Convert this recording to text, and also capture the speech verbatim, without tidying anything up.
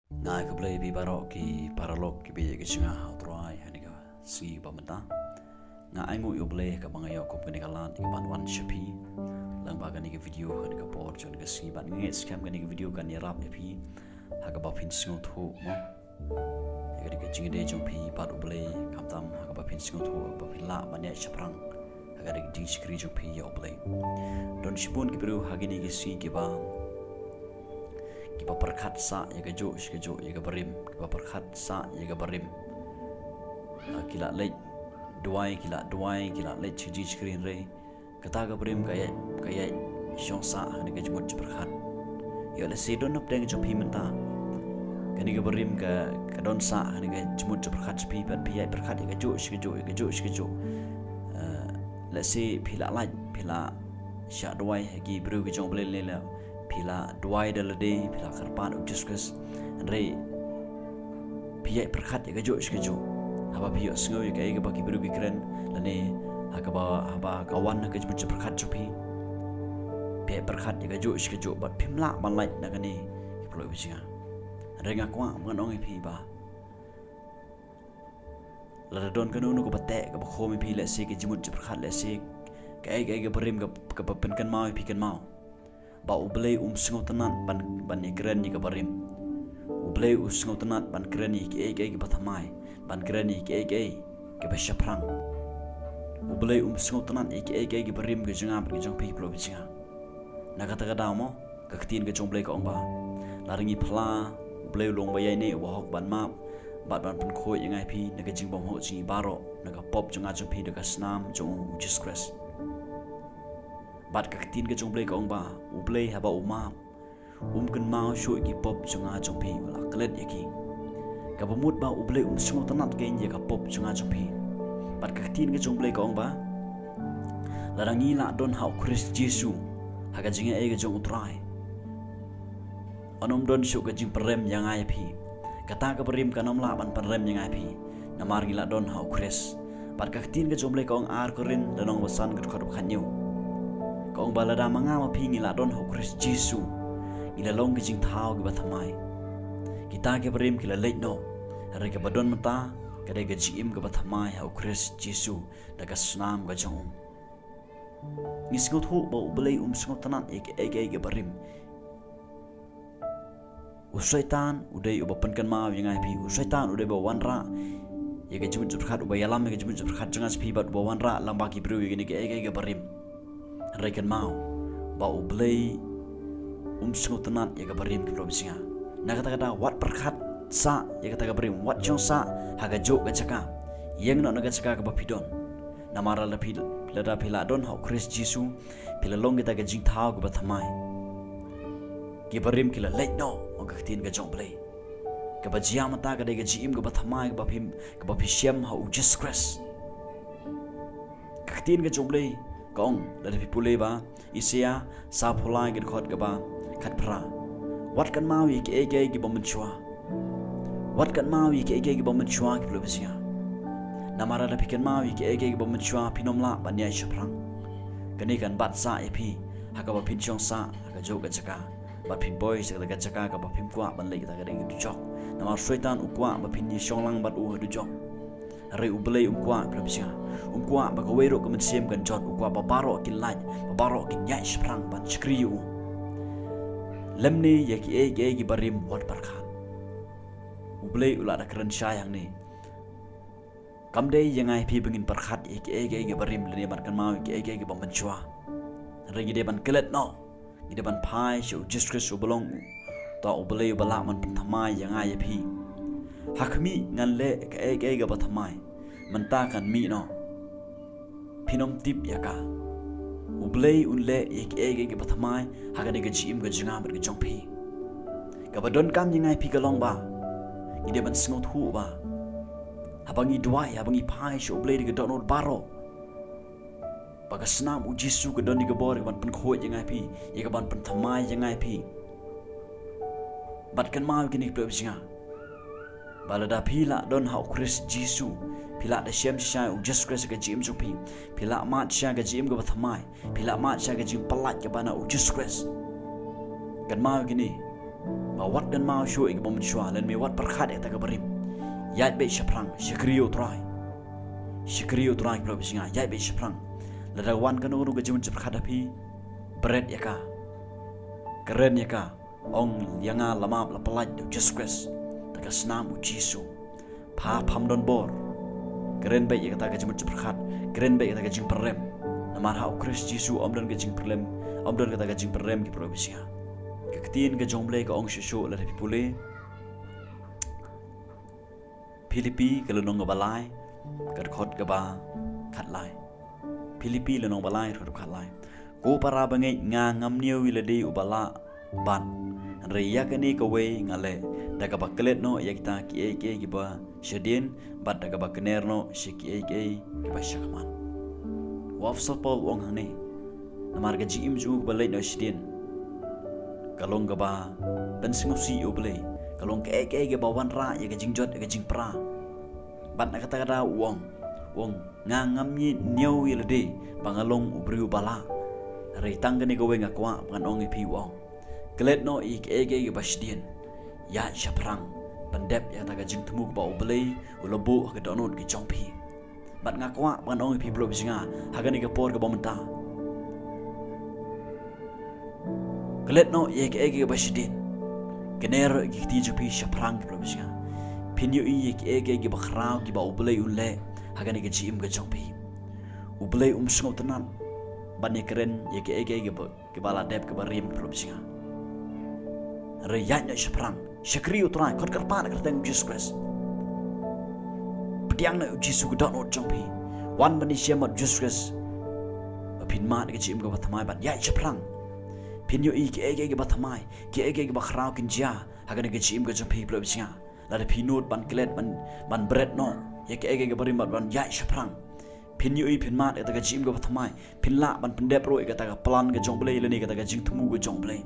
Nga ai khublei ïa phi baroh ki paralok kiba ïeit ka jong nga ha U Trai ha kane ka sngi ba mynta. Nga ainguh ïa U Blei ha kaba nga ïoh kum kane ka lad ïa ka ban wan sha phi lyngba kane ka video ha kane ka por jong kane ka sngi, bad nga ngeit skhem kane ka video kan ïarap ïa phi ha kaba phin sngewthuh mo ïa kane ka jingïadei jong phi bad U Blei, khamtam ha kaba phin sngewthuh, ha kaba phin lah ban ïaid shaphrang ha kane ka jingshakri jong phi ïa U Blei. Don shibun ki briew ha kine ki sngi kiba kiba pyrkhat sah ïa kajuh shi kajuh ïa ka barim, kiba pyrkhat sah ïa ka barim. Ah, ki la leit duwai, ki la duwai, ki la leit sha jingshakri, hynrei kata ka barim ka ïaid, ka ïaid shong sah ha kane ka jingmut jingpyrkhat. Ïoh lehse don hapdeng jong phi mynta kane ka barim ka, ka don sah ha kane ka jingmut jingpyrkhat jong phi, bad phi ïaid pyrkhat ïa kajuh shi kajuh, ïa kajuh shi kajuh. Ah, lehse phi la lait, phi la shah duwai ha ki briew ki jong U Blei lei lei. Phi la duwai da lade, phi la kyrpad U Jisu Khrist. Hynrei phi ïaid pyrkhat ïa kajuh shi kajuh. Haba phi ïohsngew ïa kaei kaba ki briew ki kren, lane ha kaba, haba ka wan ha ka jingmut jingpyrkhat jong phi, phi ïaid pyrkhat ïa kajuh shi kajuh bad phim lah ban lait na kane, ki paralok kiba jong nga. Hynrei nga kwah ban ong ïa phi ba lada don kano kano kaba teh, kaba khum ïa phi, lehse ka jingmut jingpyrkhat, lehse kaei kaei ka barim ka, kaba pynkynmaw ïa phi, kynmaw ba U Blei um sngewtynnat ban, ban ïakren ïa ka barim. U Blei um sngewtynnat ban kren ïa kiei kiei kiba thymmai, ban kren ïa kiei kiei kiba shaphrang. U Blei um sngewtynnat ïa kiei kiei ki barim ki jong nga bad ki jong phi, ki paralok kiba jong nga. Na kata ka daw mo, ka ktien ka jong U Blei ka ong ba lada ngi phla, U Blei u long uba ïaineh, uba hok ban map bad ban pynkhuid ïa nga ïa phi na ka jingbymhok jong ngi baroh, na ka pop jong nga jong phi, da ka snam jong U Jisu Khrist. Bad ka ktien ka jong U Blei ka ong ba U Blei haba u map, um kynmaw shuh ïa ki pop jong nga jong phi, u la klet ïa ki. Kaba mut ba U Blei um sngewtynnat kein ïa ka pop jong nga jong phi. Bad ka ktien ka jong U Blei ka ong ba lada ngi la don ha U Khrist Jisu ha ka jingaiei ka jong U Trai, un ym don shuh ka jingpynrem ïa nga ïa phi. Kata ka barim kan ym lah ban pynrem ïa nga ïa phi, namar ngi la don ha U Khrist. Bad ka ktien ka jong U Blei ka ong, Ar Korinth lynnong ba san, ka dkhot ba khathynñiew, ka ong ba lada ma nga ma phi ngi la don ha U Khrist Jisu, ngi la long ki jingthaw kiba thymmai. Kita ki barim ki la leit noh, hynrei kaba don mynta ka dei ka jingim kaba thymmai ha U Khrist Jisu da ka snam ka jong u. Ngi sngewthuh ba U Blei um sngewtynnat ïa kiei kiei ki barim. U Soitan u dei uba pynkynmaw ïa nga ïa phi. U Soitan u dei uba wanrah ïa ka jingmut jingpyrkhat, uba ïalam ïa ka jingmut jingpyrkhat jong nga jong phi, bad uba wanrah lyngba ki briew ïa kine kiei kiei ki barim. Hynrei kynmaw ba U Blei um sngewtynnat ïa ka barim, ki paralok kiba jong nga. Na kata ka daw, wat pyrkhat sah ïa kata ka barim, wat shong sah ha kajuh ka jaka. Ïeng noh na ka jaka kaba phi don. Namar lada phi, lada phi la don ha U Khrist Jisu, phi la long kita ki jingthaw kiba thymmai. Ki barim ki la leit noh, ong ka ktien ka jong U Blei. Kaba jia mynta ka dei ka jingim kaba thymmai kaba phi, kaba phi shem ha U Jisu Khrist. Ka ktien ka jong U Blei ka ong, lada phi pule ba Isaïah sawphew lai, ka dkhot kaba khatphra, wat kynmaw ïa kiei kiei kiba mynshuwa. Wat kynmaw ïa kiei kiei kiba mynshuwa, ki paralok kiba jong nga. Namar lada phi kynmaw ïa kiei kiei kiba mynshuwa, phin ym lah ban ïaid shaphrang. Kane kan bat sah ïa phi ha kaba phin shong sah ha kajuh ka jaka, bad phin poi sha kata ka jaka kaba phim kwah ban leit, kata ka dei ka dujok. Namar u Soitan u kwah ba phin ïashong lang bad u ha dujok. Hynrei U Blei um kwah, ki paralok kiba jong nga, um kwah ba kawei ruh ka mynsiem kan jot. U kwah ba baroh kin lait, ba baroh kin ïaid shaphrang ban shakri ïa u. Lymne ïa kiei kiei ki barim wat pyrkhat. U Blei u la da kren shai hangne. Kam dei ïa nga ïa phi ba ngin pyrkhat ïa kiei kiei ki barim lane ban kynmaw ïa kiei kiei kiba mynshuwa. Hynrei ngi dei ban klet noh. Ngi dei ban phai sha U Jisu Khrist uba long uta U Blei uba lah ban pynthymmai ïa nga ïa phi. Ha khmih ngan leh kaei kaei kaba thymmai. Mynta kan mih noh. Phin ym tip ïa ka. U Blei un leh ïa kiei kiei kaba thymmai ha kane ka jingim ka jong nga bad ka jong phi. Kaba donkam ïa nga ïa phi ka long ba ngi dei ban sngewthuh ba haba ngi duwai, haba ngi phai sha U Blei da ka dohnud baroh, ba ka snam U Jisu ka don ïa ka bor ïa ka ban pynkhuid ïa nga ïa phi, ïa ka ban pynthymmai ïa nga ïa phi. Bad kynmaw ïa kine, ki paralok kiba jong nga, ba lada phi la don ha U Khrist Jisu, phi la da shem shisha ïa U Jisu Khrist ha ka jingim jong phi, phi la mad shisha ïa ka jingim kaba thymmai, phi la mad shisha ïa ka jingpyllait kaba na U Jisu Khrist. Kynmaw ïa kine, Ba wat kynmaw shuh ïa ka bym mynshuwa, lane wat pyrkhat ïa kata ka barim. Ïaid beit shaphrang, shakri ïa u Trai. Shakri ïa u Trai ki paralok ba shisha, ïaid beit shaphrang. Lada wan kano kano ka jingmut jingpyrkhat ha phi, bret ïa ka. Kren ïa ka. Ong ïa nga la map la pyllait da u Jisu Khrist. Da ka snam u Jisu. Pha pham don bor. Kren beit ïa kata ka jingmut jingpyrkhat. Kren beit ïa kata ka jingpyrem. Namar ha u Khrist Jisu ym don ka jingpyrem. Ym don kata ka jingpyrem ki paralok ba shisha. Ka ktien ka jong u Blei ka ong shuh shuh lada phi pule. Philippi ka lynnong kaba lai, ka dkhot kaba khatlai. Philippi lynnong ba lai, dkhot khatlai. Ko para bangeit, nga ngam ñiew ïa lade uba lah ban. Hynrei ïa kane kawei nga leh, da kaba klet noh ïa kita kiei kiei kiba shadien, bad da kaba kner noh sha kiei kiei kiba shakhmat. U Apostol Paul u ong hangne, namar ka jingim jong u kaba leit noh shadien ka long kaba pynsngewsih ïa u Blei, ka long kaei kaei kaba wanrah ïa ka jingjot ïa ka jingpra. Bad na kata ka daw u ong, u ong, nga ngam ñiew ïa lade ba nga long u briew ba lah. Hynrei tang kane kawei nga kwah ban ong ïa phi, u ong, klet noh ïa kiei kiei kiba shadien. Ïaid shaphrang, pyndep ïa kata ka jingthmu kaba u Blei u la buh ha ka dohnud ka jong phi. Bad nga kwah ban ong ïa phi paralok ba shisha, ha kane ka por kaba mynta, klet noh ïa kiei kiei kiba shadien. Kner ïa ki kti jong phi shaphrang ki paralok ba shisha. Phin ïohi ïa kiei kiei kiba khraw kiba u Blei un leh ha kane ka jingim ka jong phi. U Blei um sngewtynnat ban ïakren ïa kiei kiei kiba, kiba la dep kiba rim ki paralok ba shisha. Hynrei ïaid noh shaphrang, shakri ïa u Trai, khot kyrpad ha ka kyrteng u Jisu Khrist. Pdiang noh ïa u Jisu ha ka dohnud jong phi. Wan ban ïashem bad u Jisu Khrist. Ba phin mad ïa ka jingim kaba thymmai bad ïaid shaphrang. Phin ïohi kiei kiei kiba thymmai, kiei kiei kiba khraw kin jia ha kane ka jingim ka jong phi paralok ba shisha. Lada phi nud ban klet, ban, ban bret noh ïa kiei kiei kiba rim bad ban ïaid shaphrang, phin ïohi, phin mad ïa kata ka jingim kaba thymmai. Phin lah ban pyndep ruh ïa kata ka plan ka jong u Blei lane kata ka jingthmu ka jong u Blei.